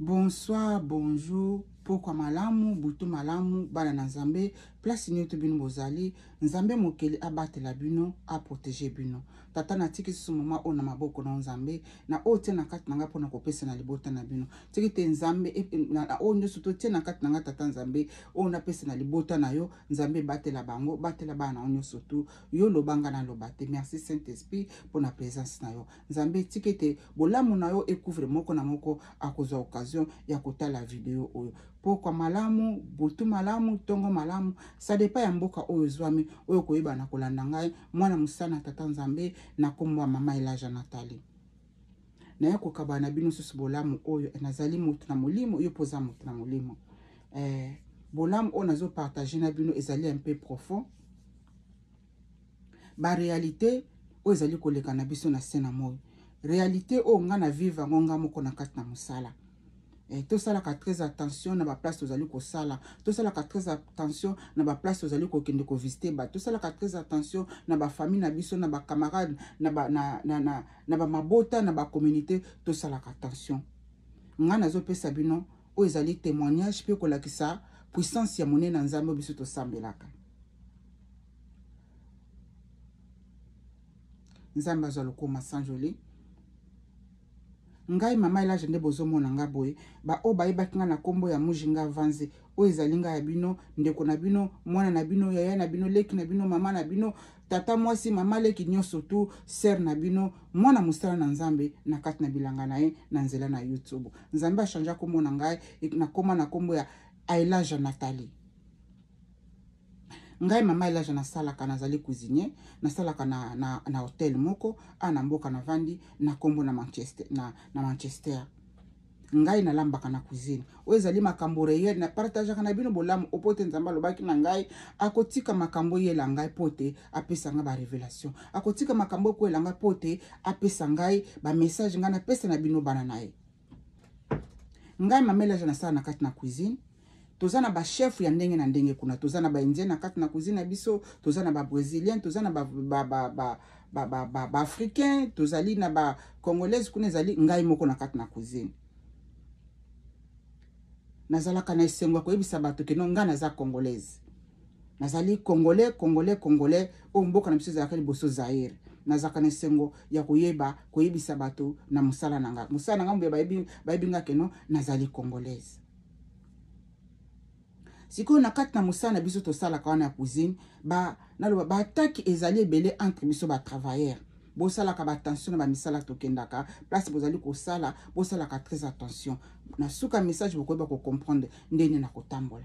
Bonsoir, bonjour, pokwa malamu, butu malamu, bana na Nzambe, place nioto bino bozali, Nzambe mokeli abatela bino, a proteger bino. Tata natiki susu moma oyo na maboko na Nzambe, na oyo tie na kati na ngai mpona kopesa na libota na bino. Tiki te Nzambe, na oyo nyonso totie na kati na ngai Tata Nzambe, oyo napesa na libota na yo, Nzambe batela bango, batela bana na yo nyonso tu. Yo loba ngai naloba te. Merci Saint-Esprit mpona présence na yo. Nzambe tika ete bolamu na yo ekouvre moko na moko akozwa occasion ya kotala video oyo. Pokwa malamu, butu malamu, tongo malamu, ça dépend ya mboka oyo ozwami, oyo koyeba na kolanda ngai mwana mosala na tata Nzambe na kombo ya mama Elaja Nathalie. Naye kokaba na bino susu bolamu oyo nazali moto na molimo, yo mpo oza moto na molimo. Bolamu oyo nazo partager na bino ezali un peu profond. Ba réalité oyo ezali koleka na biso na se na moi. Réalité oyo nga na vivre yango nga moko na kati na mosala. Tosalaka très attention na ba place tozali kosala, tosalaka très attention na ba place tozali kokende kovisite bato, tosalaka très attention na ba famille na biso, na ba camarade, na ba mabota, na ba communauté, tosalaka attention. Nga nazopesa bino oyo ezali témoignage mpe kolakisa puissance ya monene na Nzambe oyo biso tosambelaka. Nzambe azwa lokoma Saint-Joli. Ngai mama Elaja nde bozomona nga boye, ba oyo bayebaki nga na kombo ya Mujinga Vanze, oyo ezali nga ya bino, ndeko na bino, mwana na bino, yaya na bino, leki na bino, mama na bino, tata mwasi, mama leki nyonso tu, sœur na bino, mwana mosala na Nzambe na kati na bilanga na ye na nzela na YouTube. Nzambe a changea kombo na ngai, na koma na kombo ya Elaja Nathalie. Ngai mama Elaja nasalaka, nazali cuisinier, nasalaka na hotel moko a na mboka navandi na kombo na Manchester, na Manchester. Ngai nalambaka na cuisine. Oyo ezali makambo réel, na partageaka na bino bolamu opo te Nzambe alobaki na ngai akotika makambo eyela ngai po te apesa ngai ba révélation, akotika makambo ekwela ngai po te apesa ngai ba message ngai napesa na bino bana na ye. Ngai mama Elaja nasala na kati na cuisine. Toza na ba chef ya ndenge na ndenge kuna, toza na ba indien na kati na cuisine na biso, toza na ba brésilien, toza na ba africain, tozali na ba congolaise kuna, ezali ngai moko na kati na cuisine. Nazalaka na esengo ya koyebisa bato ke non, ngai naza congolaise. Nazali congolais, congolais, congolais, oyo mboka na biso ezalaka liboso Zaire. Nazalaka na esengo ya koyeba koyebisa bato na mosala na ngai. Mosala na ngai mboye bayebi nga ke non, nazali congolaise. Sikoyo na kati na mosala na biso tosalaka wana ya cuisine, naloba ba attaque ezali ebele entre biso ba travailleurs. Bosalaka ba attention na ba misala tokendaka, place bozali kosala, bosalaka très attention. Na suka message bokoyeba ko comprendre ndenge na kotambola.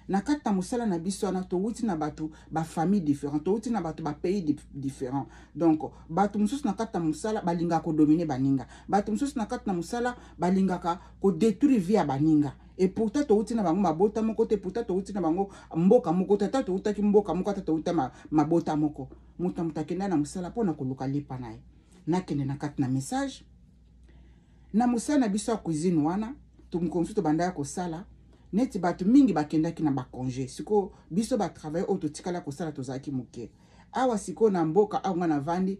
Na kati na mosala na biso wana towuti na bato ba famille différent, towuti na bato ba pays différent. Donc bato mosusu na kati na mosala balingaka kodominer baninga, bato mosusu na kati na mosala balingaka kodétruire vie ya baninga. Et pourtant towuti na bango mabota moko te, pourtant towuti na bango mboka moko te, ata towutaki mboka moko, ata towuta mabota moko. Moto na moto akenda na mosala mpona koluka lipa na ye. Nakende na kati na message na mosala na biso ya cuisine wana, mokolo mosusu tobandaka kosala neti bato mingi bakendaki na ba congé. Sikoyo biso ba travailleur oyo totikala kosala tozalaki moke. Awa sikoyo na mboka awa nga navandi,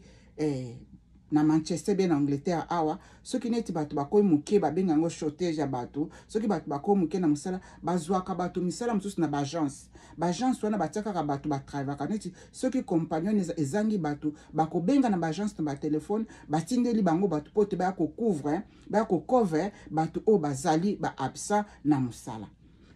na Manchester bien na Angleterre awa, soki neti bato bakomi moke, babenga yango shortage ya bato. Soki bato bakomi moke na mosala, bazwaka bato misala mosusu na ba agence. Ba agence wana batia kaka bato batravaillaka. Neti soki compagnon ezangi bato, bakobenga na ba agence na ba téléphone, batindeli bango bato po te baya kocouvre, baya kocover bato oyo bazali ba absent na mosala.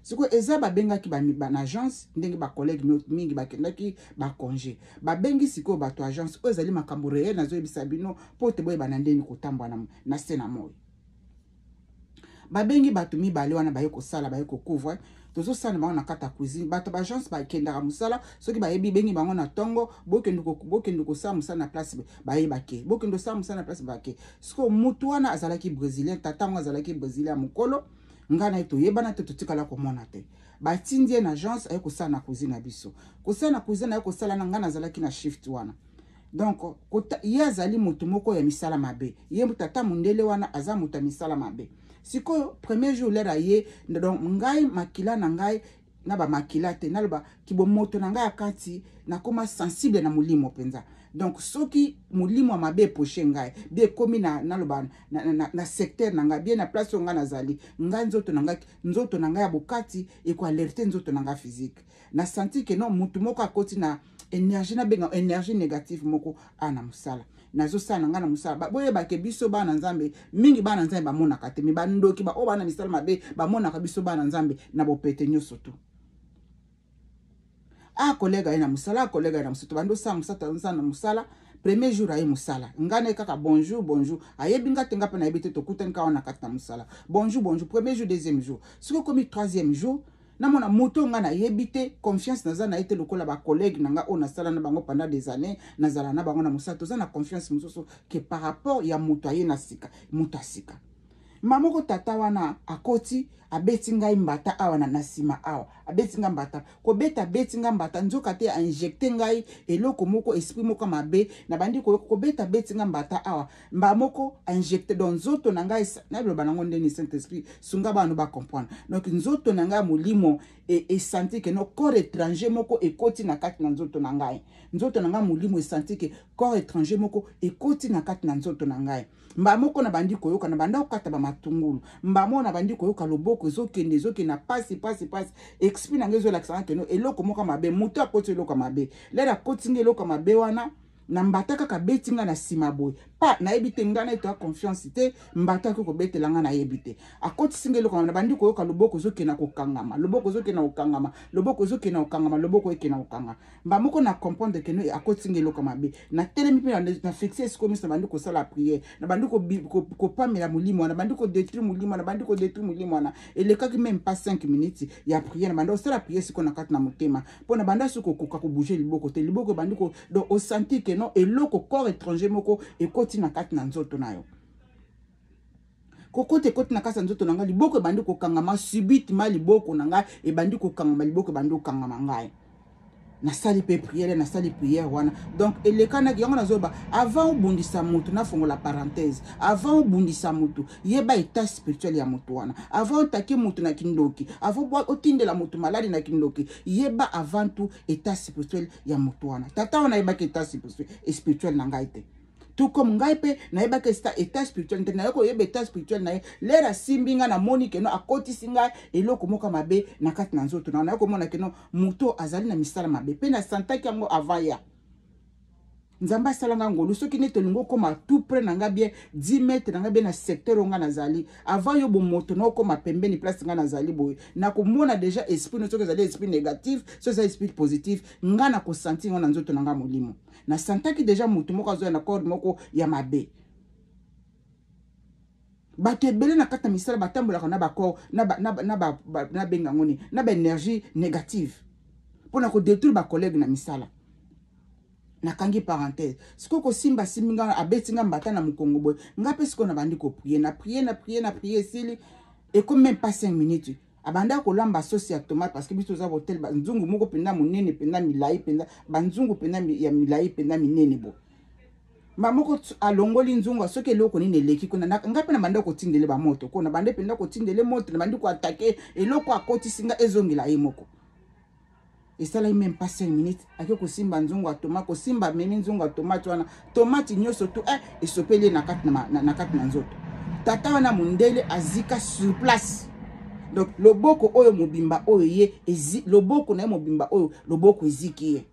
Sikoyo eza babengaki na agence, ndenge ba collègue mingi bakendaki ba congé, babengi sikoyo bato agence. Oyo ezali makambo réel nazoyebisa bino mpo te boyeba na ndeni kotambola na se na moi. Babengi bato mibale wana baye kosala, baye kocouvre, tozosala na bango na kati ya cuisine. Bato ba agence bakendaka mosala, soki bayebi, bengi bango na ntongo, bokende kosala mosala na place, bayebake bokende kosala mosala na place bake. Sikoyo motu wana azalaki brésilien, tata yango azalaki brésilien ya mokolo. Ngai na ye toyebana te, totikala komona te. Batindi ye na agence, aye kosala na cuisine na biso. Kosala na cuisine, aye kosala na ngai, nazalaki na shift wana. Donc ye azali moto moko ya misala mabe, ye tata mondele wana aza moto ya misala mabe. Sikoyo premier jour lere aye, donc ngai makila na ngai na bamakila te, naloba kibomoto na ngai ya kati, nakóma sensible na molimo mpenza. Donc soki molimo ya mabe eposhe ngai bie ekomi na naloba na, na, na, na secteur na ngai bie na place oyo ngai nazali, ngai nzoto na ngai, nzoto na ngai ya bokati ekoalerte nzoto na ngai physique. Na senti ke non, motu moko akoti na énergie, nabenga énergie négative moko a na mosala nazosala na ngai na mosala. Boyebake biso bana Nzambe mingi, bana Nzambe bamonaka te, me bandoki baoyo bana misala mabe bamonaka biso bana Nzambe na bopete nyonso tu. A collègue aye na mosala, a collègue aye na mosala, tobandi osala mosala, tozosala na mosala. Premier jour aye mosala, ngai naye kaka bonjour bonjour, ayebi nga te, nga mpe nayebi te, tokutani kaka wana na kati na mosala, bonjour bonjour, premier jour, deuxième jour. Soki okomi troisième jour, namona moto nga nayebi te, confiance naza na ye te lokola bacollègue na nga oyo nasala na bango pendant des années, nazala na bango na mosala, toza na confiance mosusu ke par rapport ya moto aye na sika. Moto ya sika ma moko, tata wana akoti, abeti ngai mbata awa na nsima awa, abeti ngai mbata, kobeta abeti ngai mbata, nzoka te ainjecte ngai eloko moko, esprit moko mabe. Nabandi kobeta, abeti ngai mbata awa, mba moko ainjecte. Donc nzoto na ngai, naloba nango ndeni, Saint Esprit sunga bana bacomprendre. Donc nzoto na ngai ya molimo esanti ke no, corps étranger moko ekoti na kati na nzoto na ngai. Nzoto na ngai molimo esanti ke corps étranger moko ekoti na kati na nzoto na ngai. Mba moko na bandi koyoka, na banda kokata bamatungulu, mba moko na bandi koyoka loboko ezokende, ezokende na pasi pasi pasi. Esprit na ngai ezolakisa nga keno eloko moko mabe, moto akoti eloko mabe. Lere akoti nga eloko mabe wana na mbata kaka, abeti nga na nsima boye pa, nayebi te, ngai naye toya confiance te, mbata akoki kobetela nga, nayebi te, akotisi nga eloko. Na bandi koyoka loboko ezokende kokangama, loboko ezokende kokangama, loboko ezokende kokangama, loboko ekende kokangama. Mba moko na comprendre ke no, akotisi nga eloko mabe. Natelemi mpe na fixe esiko miso, na bandi kosala prière, na bandi kopamela molimo wana, bandi kodétruire molimo wana, bandi kodétruire molimo wana. Elekaki même pas 5 minutes ya prière, na bandi kosala prière siko na kati na motema, mpo na banda soki kokoka kobouge liboko te, liboko ebandi ko. Donc osentir ke non, eloko, corps étranger moko ekoti na kati na nzoto na yo. Kokota ekoti na kati ya nzoto na ngai, liboko ebandi kokangama subitement, liboko na ngai ebandi kokangama, liboko ebandi kokangama. Ngai nasali mpe prière, nasali prière wana. Donc elekanaki yango. Nazoba, avant obundisa motu, nafongola parenthèse, avant obundisa motu, yeba état spirituel ya motu wana. Avant otake motu na kindoki, avant otindela motu maladi na kindoki, yeba avant tout état spirituel ya motu wana. Tata wana ayebaki état spirituel na ngai te, tout comme ngai mpe nayebaki état spirituel te. Naye koyeba état spirituel na ye lere asimbi ngai, namoni keno akotisi ngai eloko moko mabe na kati na nzoto na. Naye komona keno moto azali na misala mabe, mpe nasantaki yango avant ya Nzambe asala nga ngolu. Soki neti olingi okóma tout près na nga, bien 10 mètre na nga, bien na secteur oyo nga nazali, avant yo bomoto na okóma pembeni place nga nazali boye, nakomona déjà esprit no, soki ezali esprit négatif, soki ezali esprit positif, nga nakosentir ngo na nzoto na nga molimo. Nasantaki déjà motu moko azoya na corps moko ya mabe. Bato ebele na kati ya misala batambolaka na bacorps, nabenga yango nini, na baénergie négative mpona kodétruire bacollègue na misala. Nakangi parenthèse. Sikoyo kosimba simbi nga, abeti nga mbata na mokongo boye, nga mpe sikoyo nabandi koprier, na prier, na prier, na prier, esili, ekomi même pas 5 minutes, abanda kolamba sauce ya tomate, parce que biso toza hotel, banzungu moko mpenza monene mpenza, milai mpenza, banzungu mpenza ya milai mpenza, minene bo. Mba moko alongoli nzungu, soki eloko nini eleki kuna, nga mpe na banda kotindele bamoto ko, na banda mpenza kotindele moto, na bandi koattaquer eloko akotisi nga, ezongela ye moko. Esalaki même pas 5 minutes, ake kosimba nzungu ya tomate, kosimba, amemi nzungu ya tomate wana, tomate nyonso tu esopeli ye na kati na kati na nzoto. Tata wana mondele azika sur place. Donc loboko oyo mobimba oyo ye ezi, loboko na ye mobimba oyo, loboko eziki ye.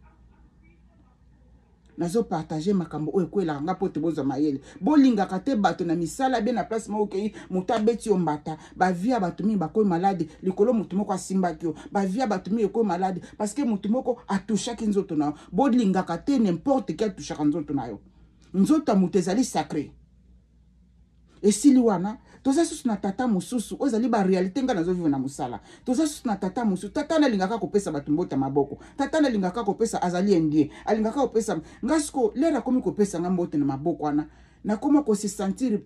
Nazopartage makambo oyo ekwelaka nga mpo te bozwa mayele. Bolingaka te bato na misala be na place moko okei, moto abeti yo mbata. Bavie ya bato mingi bakomi malade likolo moto moko asimbaki yo. Bavie ya bato mingi ekomi malade parce que moto moko atouchaki nzoto na yo. Bolingaka te n'importe qui atouchaka nzoto na yo. Nzoto ya moto ezali sacré. Esili wana. Toza susu na tata mosusu oyo ezali baréalité ngai nazovivre na mosala. Toza susu na tata mosusu. Tata nalingaka kopesa bato mbote maboko, tata nalingaka kopesa, azali indien, alingaka kopesa ngai. Siko lere akomi kopesa ngai mbote na maboko wana, nakoma kose sentir,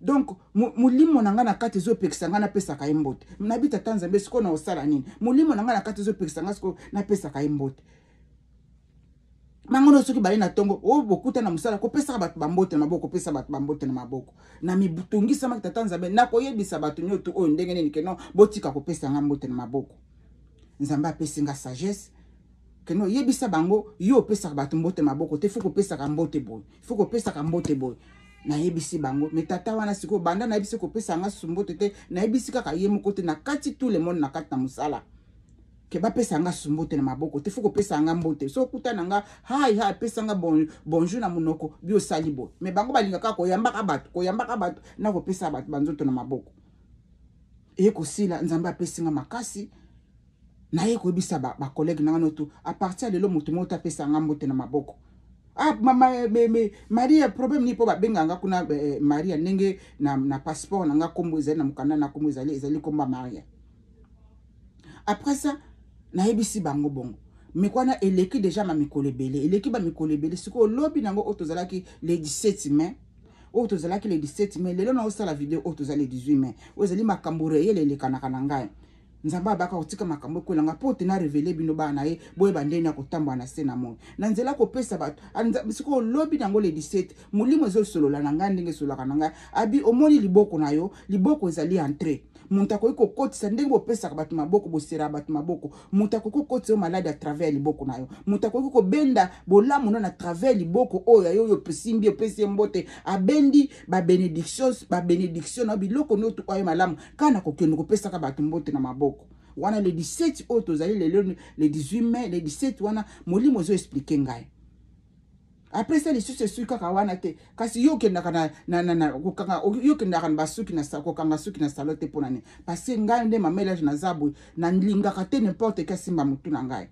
donc molimo na ngai na kati ezopekisa ngai napesaka ye mbote. Nabi, tata Nzambe, sikoyo na osala nini? Molimo na ngai na kati ezopekisa ngai sikoyo napesaka ye mbote. Bango soki baye na ntongo oyo bokuta na mosala, kopesaka bato bambote na maboko, kopesa bato bambote na maboko, na mitungisamaki. Tata Nzambe, nakoyebisa bato nyonso oyo ndenge nini keno botika kopesa nga mbote na maboko? Nzambe apesi nga sagesse. Keno yebisa bango yo opesaka bato mbote maboko te, fo kopesaka mbote boye, fo kopesaka mbote boye. Nayebisi bango, me tata wana sikoyo banda nayebisi kopesa nga susu mbote te, nayebisi kaka ye moko te, na kati tout le monde na kati na mosala ke bapesa nga susu mbote na maboko te, fo kopesa nga mbote. So okuta na nga hai hai, pesa nga bon, bonjour na monoko, bi osali boye. Me bango balingaka koyambaka bato, koyambaka bato na kopesa bato banzoto na maboko. Eye kosila, Nzambe apesi nga makasi, naye koyebisa bacollègue ba na nga noto, à partir ya lelo moto moko te apesa nga mbote na maboko. Ah, mama eh, me, me, Maria, problème nini mpo babenga nga kuna eh, Maria, ndenge na, na passeport na nga nkombo ezali na mokanda na nkombo ezali ezali nkombo ya Maria. Après ça nayebisi bango bongo, mais kwana eleki deja ma mikolo ebele, eleki ba mikolo ebele. Sikoyo lobi nango oyo tozalaki le 17 mai, oyo tozalaki le 17 mai, lelo naosala video oyo toza le 18 mai, oyo ezali makambo réel elekanaka na ngai. Nzambe abaka kotika makambo ekwelanga mpo te na révéler bino bana na ye, boyeba ndenge ya kotambola na se na moi na nzela kopesa bato. Sikoyo lobi nango le 17, molimo ezosolola na ngai ndenge esololaka na ngai, abi omoni liboko na yo, liboko ezali entrée. Moto akoki kokotisa ndenge bopesaka bato maboko, boseraka bato maboko, moto akoki kokotisa yo maladi à travers liboko na yo. Moto akoki kobenda bolamu no na travers liboko oyo ya yo, oyo osimbi, opesi ye mbote, abendi babénédiction, babénédiction na yo, biloko nyonso oyo malamu kaka na kokende kopesaka bato mbote na maboko wana. Le 17 oyo tozali lelo le 18 mai, le 17 wana molimo ezo expliquer ngai. Après ça lisusu esuki kaka wana te, kasi yo okendaka na, na, na, na kokanga, yo okendaka na basuki na kokanga suki na salon te. Mpo na nini? Parce que ngai nde mama Elage naza boye, nalingaka te n'importe qui asimba motu na ngai.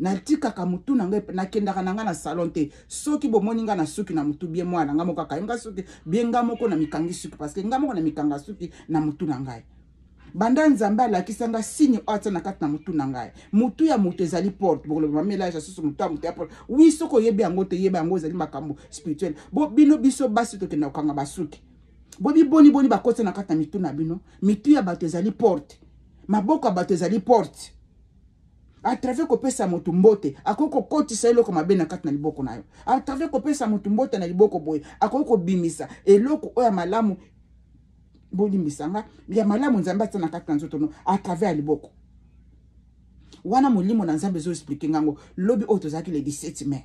Natikaka motu na ngai, nakendaka na ngai na salon te. Soki bomoni ngai na suki na motu bien, mwana na ngai moko akangi nga suki bien, ngai moko na mikangi suki, parce que ngai moko na mikanga suki na motu na ngai. Banda Nzambe alakisa nga signe oyo atia na kati na motu na ngai, motu ya moto ezali porte. Bokoloba mama Elage asusu motu ya moto ya porte. Oui, soki oyebi yango te, yeba yango, ezali makambo spirituel. Bo bino biso basi tokenda kokanga basuki, bobi boni boni bakotisa na kati na mitu na bino. Mitu ya bato ezali porte, maboko ya bato ezali porte. À travers kopesa motu mbote, akoki kokotisa eloko mabe na kati na liboko na yo. À travers kopesa motu mbote na liboko boye, akoki kobimisa eloko oyo ya malamu, bolimbisa nga, ya malamu Nzambe atia na kati na nzoto no à travers ya liboko wana. Molimo na Nzambe ezoexpliquer ngango lobi oyo tozalaki le 17 mai.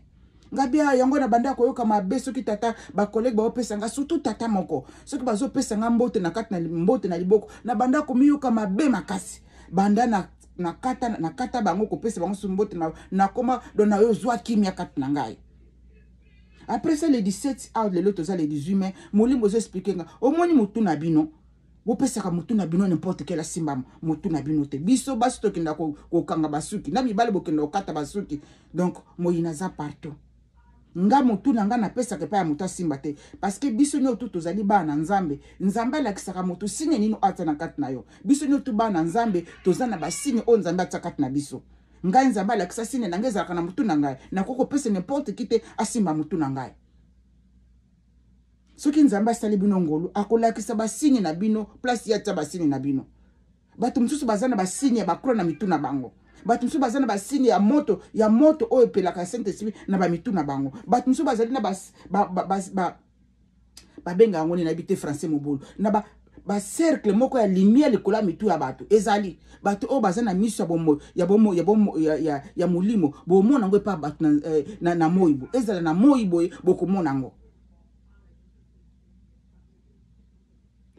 Nga bia yango na banda koyoka mabe soki tata bacollègue baopesa nga, surtout tata moko, soki bazopesa nga mbote na kati na mbote na liboko, na banda komiyoka mabe makasi. Banda na nakata nakata bango kopesa bango so mbote, nakoma don na yo zwa kimia kati na ngai. Après ça, le 17 awa, lelo toza le 18 mai, molimo ozoexpliquer nga, omoni motu na bino, bopesaka motu na bino n'importe quel asimba motu na bino te. Biso basi tokenda kokanga basuki, na mibale bokenda kokata basuki, donc moyini aza partout. Nga motu na nga napesaka epai ya moto asimba te, parce que biso nyonso tozali bana na Nzambe. Nzambe alakisaka moto signe nini oyo atia na kati na yo. Biso nyonso bana na Nzambe toza na basigne oyo Nzambe atia kati na biso. Ngai Nzambe alakisa signe na ngai ezalaka na motu na ngai, nakoki kopesa n'importe qui te asimba motu na ngai. Soki Nzambe asali bino ngolu, akolakisa basigne na bino, place ye atia basigne na bino. Bato mosusu baza na basigne ya bacroix na mitu na bango, bato mosusu baza na basigne ya moto, ya moto oyo epelaka ya Saint Esprit na bamitu na bango, bato mosusu bazali na babenga yango nini, nayebi te, français mobulu, na ba bacercle moko ya lumière likolo ya mitu ya bato. Ezali bato oyo baza na miso ya bomo ya bomo ya bomo ya, ya, ya molimo. Bomona yango epa bato na, eh, na, na moi bo ezala na moi boye, bokomona yango.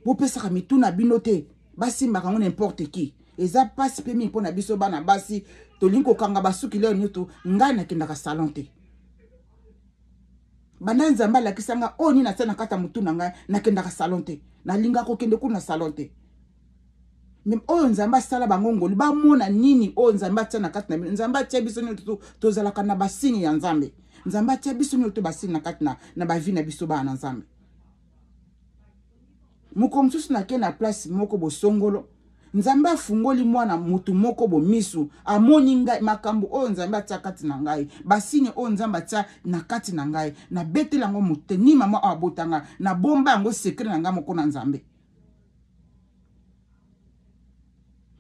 Bopesaka mitu na bino te basimbaka yango n'importe qui. Eza mpasi mpe mingi mpo na biso bana basi tolingi kokanga basuki leo nyonso. Ngai nakendaka salon te banda Nzambe alakisa nga oyo nini atia na kati ya motu na ngai. Nakendaka salon te, nalingaka kokende kuna salon te. Mais oyo Nzambe asala bango ngolu, bamona nini oyo Nzambe atia na kati na bino. Nzambe atia biso nyonso tozalaka na basigne ya Nzambe. Nzambe atia biso nyonso basigne na kati na bavie na biso bana na Nzambe. Moko mosusu nake na place moko bosongolo, Nzambe afungoli mwana motu moko bomisu, amoni ngai makambo oyo Nzambe atia kati na ngai, basigne oyo Nzambe atia na kati na ngai. Nabetela yango motu te, ni mama oyo abota ngai, nabomba yango secret na ngai moko na Nzambe.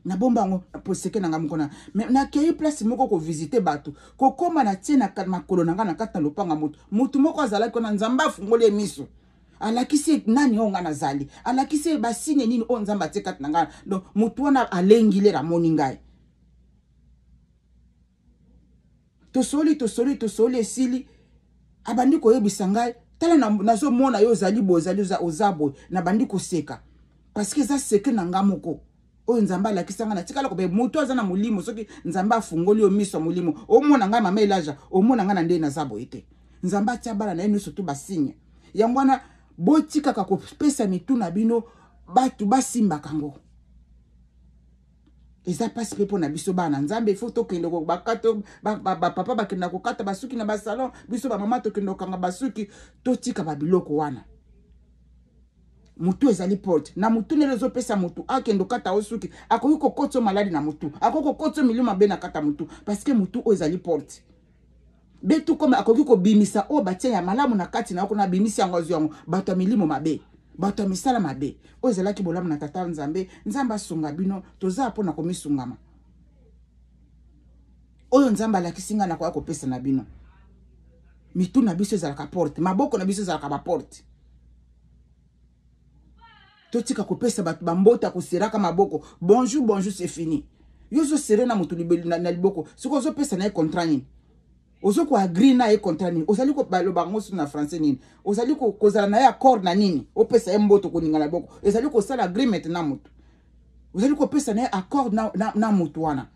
Nabomba yango poseke na ngai moko na mais nakei place moko kovisiter bato, kokóma na tie na makolo na ngai na kati na lopanga, motu motu moko azalaki wana. Nzambe afungoli ye miso, alakisi nani oyo ngai nazali, alakisi ye basigne nini oyo Nzambe atie kati na ngai. Donc motu wana alengi lere amoni ngai. Tosoli, tosoli, tosoli, esili. Abandi koyebisa ngai, tala, nazomona yo ozali boye, ozali oza boye. Nabandi koseka parce que eza secret na nga moko oyo Nzambe alakisa ngai. Natikala kobe moto aza na molimo. Soki Nzambe afungoli yo miso ya molimo, omona ngai mama Elaja, omona ngai na ndenge naza boye te. Nzambe atia bana na ye nyonso tu basigne. Yango wana botikaka kopesa mitu na bino bato basimbaka yango. Eza mpasi mpe mpo na biso bana Nzambe. Ifo tokende bapapa bakenda kokata basuki na basalon, biso bamama tokende kokanga basuki. Totika babiloko wana. Mutu ezali porte na mutu. Ndenge ezopesa mutu akende okata o suki, akoki kokotisa maladi na mutu, akoki kokotisa milimo mabe na kata mutu, parce que mutu oyo ezali porte betu. Kome akoki kobimisa oyo batia ya malamu na kati na yo kuna, abimisi yango, azwi yango. Bato ya milimo mabe, bato ya misala mabe. Oyo ezalaki bolamu na Tata Nzambe. Nzambe asunga bino. Toza mpona komisungama. Oyo Nzambe alakisi ngai, nakoya kopesa na bino. Mitu na biso ezalaka porte, maboko na biso ezalaka baporte. Totika kopesa bato bambota, koseraka maboko, bonjour, bonjour, c'est fini. Yo ozosere na moto na liboko, soki ozopesa na ye contrat nini, ozo koagree na ye contrat nini, ozali baloba yango so na français nini, ozali kozala na ye accord na nini? Opesa ye mboto, koninga na liboko ezali kosala agreement na moto, ozali kopesa na ye accord na moto wana.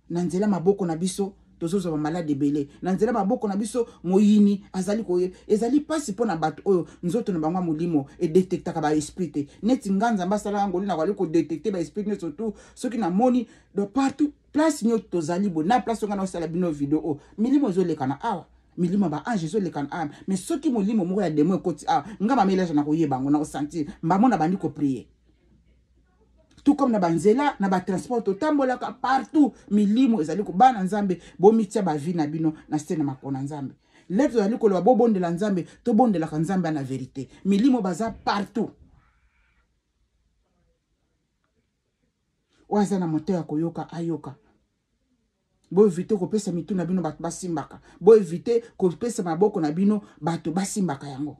Na nzela maboko na biso tozozwa bamaladi ebele. Na nzela maboko na biso moyini azali koye. Ezali mpasi mpo na bato oyo nzoto na bango ya molimo edetektaka baesprit te. Neti nga, Nzambe asalaka ngolu na kwali kodetecte baesprit nyonso tu. Soki namoni do partout, place nyonso tozali boye, na place oyo nga naosala bino video oyo, milimo ezolekana awa, milimo ya baange ezolekana awa. Mais soki molimo moko ya demo ekoti awa, nga mama Elaja na koyeba yango, na kosentir mbamo, na bandi koprier. Tout comme na banzela, na batransport totambolaka, partout milimo ezali. Kobana Nzambe, bomitia bavie na bino na se na makolo na Nzambe. Lelo tozali koloba bobondela Nzambe, tobondelaka Nzambe na vérité. Milimo baza partout. Oyo aza na moto ya koyoka, ayoka. Boevite kopesa mitu na bino bato basimbaka, boevite kopesa maboko na bino bato basimbaka yango.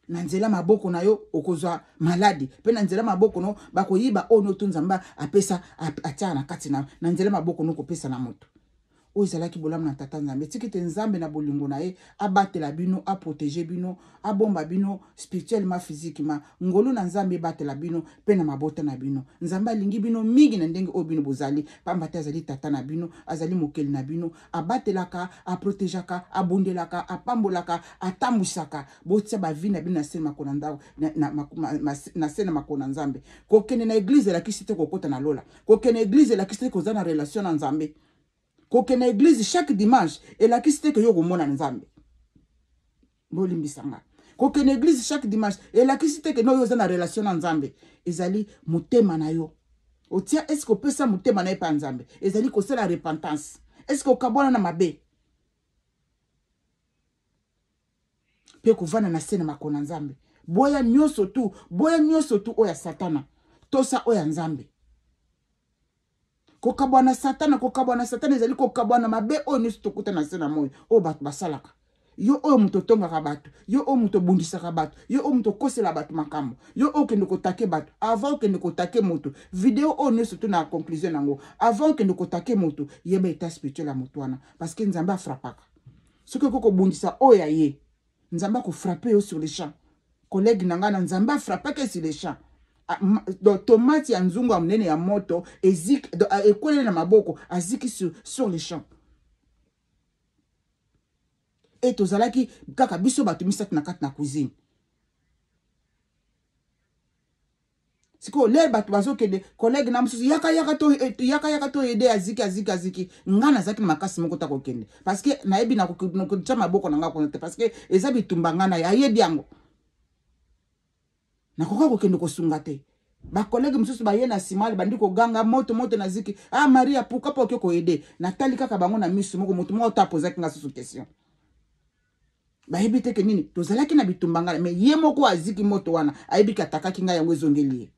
Na nzela maboko na yo okozwa maladi, mpe na nzela maboko no bakoyiba oyo noto Nzambe apesa, atiaka na kati na yo. Na nzela maboko no kopesa na moto. Oyo ezalaki bolamu na Tata Nzambe. Tiki te Nzambe na bolingo na ye abatela bino, aprotege bino, abomba bino spirituellement, physiquement. Ngolu na Nzambe ebatela bino mpe na mabota na bino. Nzambe alingi bino mingi na ndenge oyo bino bozali, pamba te azali tata na bino, azali mokeli na bino. Abatelaka, aprotegeaka, abundelaka, apambolaka, atambwisaka. Botia bavi na bino na se makolo na se na makolo na Nzambe. Kokende na eglize elakisi te kokota na lola. Kokende na eglize elakisi te koza na relation na Nzambe. Kokende na eglize chaque dimanche elakisi te ke yo komona Nzambe. Bolimbisa nga. Kokende eglize chaque dimanche elakisi te ke no yo oza na relation na Nzambe. Ezali motema na yo otia, eske opesa motema na ye mpa Nzambe? Ezali kosala repentance. Eske okabwana na mabe mpe kovanda na se na makolo na Nzambe? Boya nyonso tu, boya nyonso tu oyo ya Satana, tosa oyo ya Nzambe. Kokabwana Satana, kokabwana Satana ezali kokabwana mabe oyo nyonso tokuta na se na moi, oyo bato basalaka. Yo oyo moto otongaka bato, yo oyo moto obundisaka bato, yo oyo moto okosela bato makambo, yo oyo okende kotake bato. Avant okende kotake moto, video oyo nyonso to na conclusion yango, avant okende kotake moto, yeba état spirituel ya moto wana, parce que Nzambe afrapaka. Soki okoki kobundisa oyo ya ye, Nzambe akofrape yo sur le champ. Collègue na ngai na Nzambe afrapaki sur le champ. Donc tomate ya nzungu ya monene ya moto eziki, ekweleli na maboko, aziki sur le champ. E tozalaki kaka biso bato misato na kati na cuisine. Sikoyo lere bato bazokende, collègue na mosusu: "Yaka, yaka to, yaka, yaka to aider, aziki, aziki, aziki." Ngai nazalaki na makasi moko ta kokende, parce que nayebi nakotia maboko na ngai kuna te, parce que eza bitumba ngai na ye, ayebi yango. Nakoka kokende kosunga te. Bacollègue mosusu baye na nsima, bandi koganga: "Moto, moto na ziki!" "Ah Maria, pourquoi pa oke koaider?" Natali kaka bango na misu moko. Moto moko to apozaki nga susu question. Bayebi te ke nini tozalaki na bitumba ngai, mais ye moko aziki moto wana, ayebi ke atakaki ngai, yango ezongeli ye.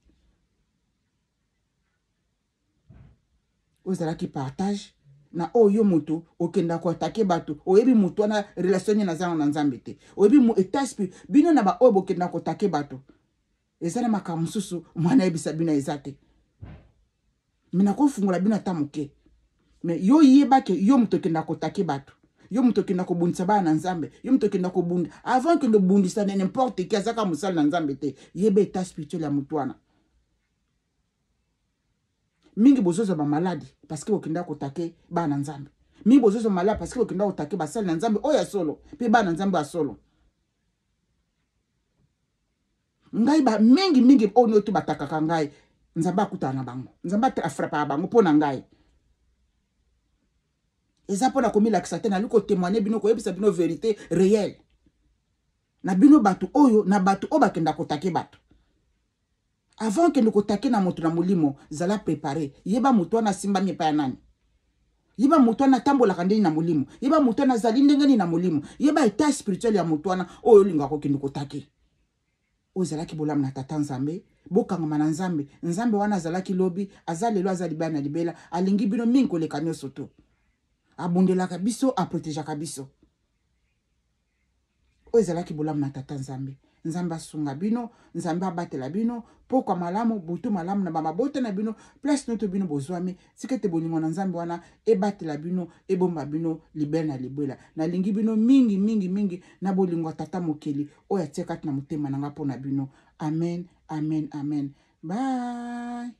Oyo ezalaki partage na oyo yo moto okenda koatake bato, oyebi moto wana relation nini aza na Nzambe te, oyebi état esprit bino na baoyo bokenda kotake bato. Eza na makambo mosusu mwana ayebisa bino eza te. Me nakofungola bino ata moke. Me yo yeba ke yo moto okenda kotake bato, yo moto okenda kobundisa bana na Nzambe, yo moto okenda kobunda. Avant okende obundisa na n'importe qui azaka mosali na Nzambe te, yeba état spirituel ya moto wana. Mingi bozozwa bamaladi parce que bokenda kotake bana na Nzambe. Mingi bozozwa maladi parce que bokenda kotake basali na Nzambe oyo ya solo mpe bana na Nzambe ya solo. Ngai ba mingi mingi oyo nioto batakaka ngai, Nzambe akutana na bango, Nzambe afrapaka bango mpo na ngai. Eza mpo na komilakisa te, nali kotemoigne bino, koyebisa bino verité réelle na bino bato oyo, na bato oyo bakenda kotake bato. Avant okende kotake na moto na molimo, zala préparé. Yeba moto wana asimbami epai ya nani, yeba moto wana atambolaka ndenge na molimo, yeba moto wana azali ndenge nini na molimo, yeba état spirituel ya moto wana oyo olingaka kokende kotake. Oyo ezalaki bolamu na Tata Nzambe. Bokangama na Nzambe. Nzambe wana azalaki lobi, aza lelo, aza libela na libela. Alingi bino mingi koleka nyonso to. Abundelaka biso, aprotegeaka biso. Oyo ezalaki bolamu na Tata Nzambe. Nzambe asunga bino, Nzambe abatela bino, pokwa malamu, butu malamu na bamabota na bino, place noto bino bozwami. Tika ete bolingo na Nzambe wana ebatela bino, ebomba bino libela na libela. Nalingi bino mingi mingi mingi na bolingo ya Tata Mokeli oyo atie kati na motema na nga mpo na bino. Amen, amen, amen. Bye.